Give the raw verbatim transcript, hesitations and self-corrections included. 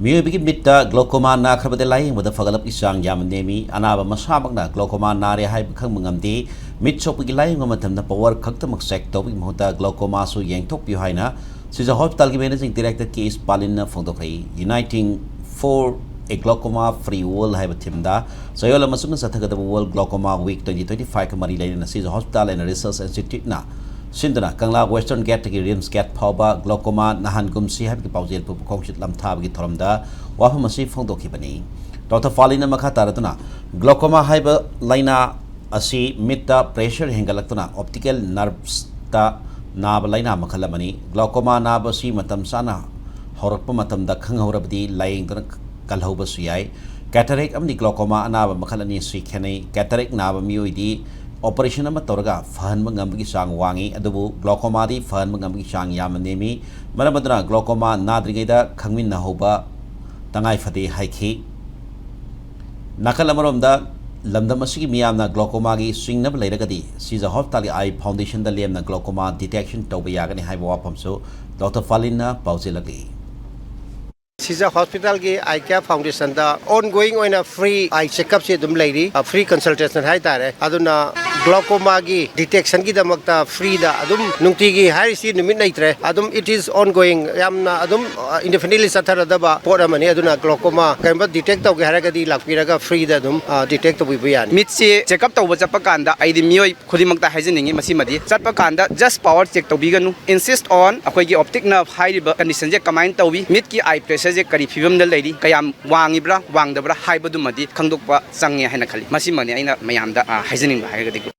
ꯃꯤꯑꯣꯏꯕꯒꯤ ꯃꯤꯠꯇ glaucoma ꯅꯥꯈ꯭ꯔꯕꯗ ꯂꯥꯌꯦꯡꯕꯗ ꯐꯒꯠꯂꯛꯄꯒꯤ ꯆꯥꯡ ꯌꯥꯝꯅ ꯅꯦꯝꯃꯤ꯫ ꯑꯅꯥꯕ ꯃꯁꯥꯃꯛꯅ glaucoma ꯅꯥꯔꯦ ꯍꯥꯏꯕ ꯈꯪꯕ ꯉꯝꯗꯦ꯫ ꯃꯤꯠ ꯁꯣꯛꯄꯒꯤ ꯂꯥꯌꯦꯡꯕ ꯃꯇꯝꯗ power ꯈꯛꯇꯃꯛ check ꯇꯧꯕꯒꯤ ꯃꯍꯨꯠꯇ glaucomaꯁꯨ ꯌꯦꯡꯊꯣꯛꯄꯤꯌꯨ ꯍꯥꯏꯅ ꯁꯤꯖ hospitalꯒꯤ managing director K S ꯄꯥꯂꯤꯟꯅ ꯐꯣꯡꯗꯣꯛꯈ꯭ꯔꯦ꯫ Uniting for a glaucoma free world ꯍꯥꯏꯕ themeꯗ ꯆꯌꯣꯜ ꯑꯃ ꯆꯨꯞꯅ ꯆꯠꯊꯒꯗꯕ World Glaucoma Week twenty twenty fiveꯀ ꯃꯔꯤ ꯂꯩꯅꯅ ꯁꯤꯖ hospital and research instituteꯅ ꯁꯤꯟꯗꯨꯅ ꯀꯪꯂꯥ Western Gateꯇꯒꯤ RIMS Gate ꯐꯥꯎꯕ glaucoma ꯅꯥꯍꯟꯒꯨꯝꯁꯤ ꯍꯥꯏꯕꯒꯤ ꯄꯥꯎꯖꯦꯜ ꯄꯨꯕ ꯈꯣꯡꯆꯠ ꯂꯝꯊꯥꯕꯒꯤ ꯊꯧꯔꯝꯗ ꯋꯥꯐꯝ ꯑꯁꯤ ꯐꯣꯡꯗꯣꯛꯈꯤꯕꯅꯤ꯫ ꯗꯣꯛꯇꯔ ꯐꯥꯂꯤꯟꯅ ꯃꯈꯥ ꯇꯥꯔꯗꯨꯅ glaucoma ꯍꯥꯏꯕ ꯂꯥꯏꯅꯥ ꯑꯁꯤ ꯃꯤꯠꯇ pressure ꯍꯦꯟꯒꯠꯂꯛꯇꯨꯅ optical nervesꯇ ꯅꯥꯕ ꯂꯥꯏꯅꯥ ꯃꯈꯜ ꯑꯃꯅꯤ꯫ Glaucoma ꯅꯥꯕ ꯑꯁꯤ ꯃꯇꯝ ꯆꯥꯅ ꯍꯧꯔꯛꯄ ꯃꯇꯝꯗ ꯈꯪꯍꯧꯔꯕꯗꯤ ꯂꯥꯌꯦꯡꯗꯨꯅ ꯀꯜꯍꯧꯕꯁꯨ ꯌꯥꯏ꯫ Cataract ꯑꯃꯗꯤ glaucoma ꯑꯅꯥꯕ ꯃꯈꯜ ꯑꯅꯤ ꯑꯁꯤ ꯈꯦꯠꯅꯩ꯫ Cataract ꯅꯥꯕ ꯃꯤꯑꯣꯏꯗꯤ operation ꯑꯃ ꯇꯧꯔꯒ ꯐꯍꯟꯕ ꯉꯝꯕꯒꯤ ꯆꯥꯡ ꯋꯥꯡꯉꯤ, ꯑꯗꯨꯕꯨ glaucomaꯗꯤ ꯐꯍꯟꯕ ꯉꯝꯕꯒꯤ ꯆꯥꯡ ꯌꯥꯝꯅ ꯅꯦꯝꯃꯤ꯫ ꯃꯔꯝ ꯑꯗꯨꯅ glaucoma ꯅꯥꯗ꯭ꯔꯤꯉꯩꯗ ꯈꯪꯃꯤꯟꯅꯍꯧꯕ ꯇꯉꯥꯏ ꯐꯗꯦ ꯍꯥꯏꯈꯤ꯫ ꯅꯥꯀꯜ ꯑꯃꯔꯣꯝꯗ, ꯂꯝꯗꯝ ꯑꯁꯤꯒꯤ ꯃꯤꯌꯥꯝꯅ glaucomaꯒꯤ ꯆꯤꯡꯅꯕ ꯂꯩꯔꯒꯗꯤ ꯁꯤꯖ hospitalꯒꯤ eye foundationꯗ ꯂꯦꯝꯅ glaucoma detection ꯇꯧꯕ ꯌꯥꯒꯅꯤ ꯍꯥꯏꯕ ꯋꯥꯐꯝꯁꯨ ꯗꯣꯛꯇꯔ ꯐꯥꯂꯤꯟꯅ ꯄꯥꯎꯖꯦꯜꯂꯛꯂꯤ꯫ ꯁꯤꯖ hospitalꯒꯤ Eye Care Foundationꯗ ongoing ꯑꯣꯏꯅ free eye checkupꯁꯤ ꯑꯗꯨꯝ ꯂꯩꯔꯤ꯫ ꯑ, free consultation ꯍꯥꯏꯇꯥꯔꯦ꯫ ꯑꯗꯨꯅ glaucomaꯒꯤ detectionꯒꯤꯗꯃꯛꯇ freeꯗ ꯑꯗꯨꯝ ꯅꯨꯡꯇꯤꯒꯤ ꯍꯥꯏꯔꯤꯁꯤ ꯅꯨꯃꯤꯠ ꯂꯩꯇ꯭ꯔꯦ꯫ ꯑꯗꯨꯝ it is ongoing, ꯌꯥꯝꯅ ꯑꯗꯨꯝ, ꯑ, indefinitely ꯆꯠꯊꯔꯗꯕ ꯄꯣꯠ ꯑꯃꯅꯤ꯫ ꯑꯗꯨꯅ glaucoma ꯀꯔꯤꯒꯨꯝꯕ detect ꯇꯧꯒꯦ ꯍꯥꯏꯔꯒꯗꯤ ꯂꯥꯛꯄꯤꯔꯒ freeꯗ ꯑꯗꯨꯝ, ꯑ, detect ꯇꯧꯕꯤꯕ ꯌꯥꯅꯤ꯫ ꯃꯤꯠꯁꯤ check up ꯇꯧꯕ ꯆꯠꯄ ꯀꯥꯟꯗ ꯑꯩꯗꯤ ꯃꯤꯑꯣꯏ ꯈꯨꯗꯤꯡꯃꯛꯇ ꯍꯥꯏꯖꯅꯤꯡꯉꯤ ꯃꯁꯤꯃꯗꯤ, ꯆꯠꯄ ꯀꯥꯟꯗ just power check ꯇꯧꯕꯤꯒꯅꯨ꯫ Insist on ꯑꯩꯈꯣꯏꯒꯤ optic nerve ꯍꯥꯏꯔꯤꯕ conditionꯁꯦ ꯀꯃꯥꯏꯅ ꯇꯧꯏ, ꯃꯤꯠꯀꯤ eye pressureꯁꯦ ꯀꯔꯤ ꯐꯤꯕꯝꯗ ꯂꯩꯔꯤ, ꯀꯌꯥꯝ ꯋꯥꯡꯉꯤꯕ꯭ꯔꯥ ꯋꯥꯡꯗꯕ꯭ꯔꯥ ꯍꯥꯏꯕꯗꯨꯃꯗꯤ ꯈꯪꯗꯣꯛꯄ ꯆꯪꯉꯦ ꯍꯥꯏꯅ ꯈꯜꯂꯤ꯫ ꯃꯁꯤꯃꯅꯤ ꯑꯩꯅ ꯃꯌꯥꯝꯗ, ꯑ, ꯍꯥꯏꯖꯅꯤꯡꯕ ꯍꯥꯏꯔꯒꯗꯤ꯫